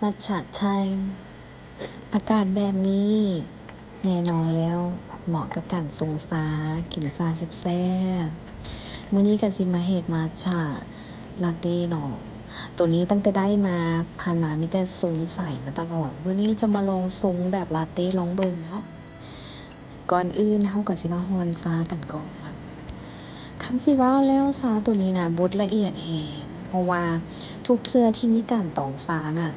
ມັດຈະໄທ ອາກາດແບບນີ້ ແນ່ນອນແລ້ວ ເໝາະກັບການຊົງຊາ ກິນຊາແຊບໆ. ມື້ນີ້ກໍຊິມາເຮັດມັດຈະລາເຕ້ເນາະ. ໂຕນີ້ຕັ້ງແຕ່ໄດ້ມາ ຜ່ານມາມີແຕ່ຊົງໃສມາຕະຫຼອດ. ມື້ນີ້ຈະມາລອງຊົງແບບລາເຕ້ລອງເບິ່ງເນາະ. ກ່ອນອື່ນເຮົາກໍຊິມາຮ່ອນຊາກັນກ່ອນ. ຄັນຊິເວົ້າແລ້ວ ຊາໂຕນີ້ນະບົດລະອຽດແຮງ ເພາະວ່າທຸກເທື່ອທີ່ມີການຕອງຊານະ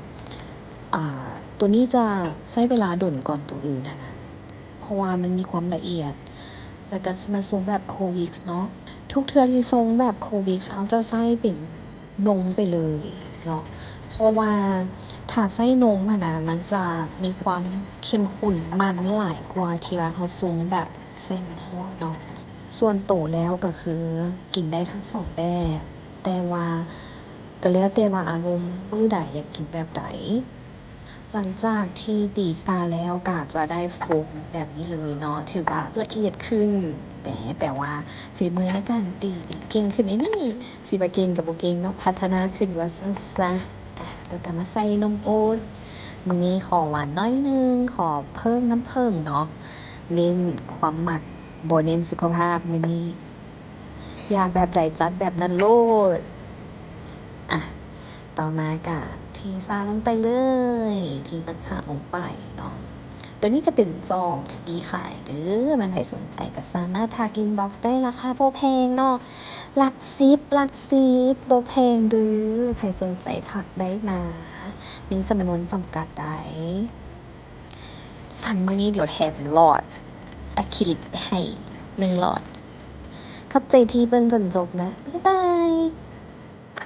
ອ່າ ໂຕນີ້ຈະໃຊ້ເວລາດົນກວ່າໂຕອື່ນຫັ້ນນະ ເພາະວ່າມັນມີຄວາມລະອຽດ. ແລ້ວກໍຊິມາຊົງແບບໂຄວິກເນາະ. ທຸກເທື່ອທີ່ຊົງແບບໂຄວິກ ເຮົາຈະໃຊ້ເປັນນົມໄປເລີຍເນາະ ເພາະວ່າຖ້າໃຊ້ນົມຫັ້ນນະ ມັນຈະມີຄວາມເຂັ້ມຂຸ້ນມັນຫຼາຍກວ່າທີ່ວ່າເຮົາຊົງແບບໃສ່ນ້ຳຮ້ອນເນາະ. ສ່ວນໂຕແລ້ວກໍຄືກິນໄດ້ທັງສອງແບບ ແຕ່ວ່າກໍແລ້ວແຕ່ວ່າອາລົມມື້ໃດຢາກກິນແບບໃດ. ຫຼັງຈາກທີ່ຕີຊາແລ້ວກໍຈະໄດ້ໂຟມແບບນີ້ເລີຍເນາະ ຖືວ່າລະອຽດຂຶ້ນ ແຕ່ ແຕ່ວ່າຝີມືໃນການຕີເກັ່ງຂຶ້ນໃນນີ້ ຊິວ່າເກັ່ງກໍບໍ່ເກັ່ງເນາະ ພັດທະນາຂຶ້ນວ່າຊັ້ນຊະ. ອ່ະ ແລ້ວກໍມາໃສ່ນົມໂອດ ມື້ນີ້ຂໍຫວານໜ້ອຍໜຶ່ງ ຂໍເພີ່ມນ້ຳເຜິ້ງເນາະ ເນັ້ນຄວາມມັກ ບໍ່ເນັ້ນສຸຂະພາບມື້ນີ້ ຢາກແບບໃດຈັດແບບນັ້ນໂລດ. ອ່ະ ຕໍ່ມາກະເທຊາລົງໄປເລີຍ ເທມັດຈະລົງໄປເນາະ. ໂຕນີ້ກະເປັນຊອງທີ່ມີຂາຍເດີ ມັນໃຜສົນໃຈກະສາມາດທັກອິນບັອກໄດ້ ລາຄາບໍ່ແພງເນາະ ຫຼັກສິບ ຫຼັກສິບ ບໍ່ແພງເດີ. ໃຜສົນໃຈທັກໄດ້ມາ ມີຈຳນວນຈຳກັດໃດ. ສັນມື້ນີ້ດຽວແຖມຫຼອດອາຄຣິລິກໃຫ້ໜຶ່ງຫຼອດ. ຂອບໃຈທີ່ເບິ່ງຈົນຈົບນະ ບາຍບາຍ.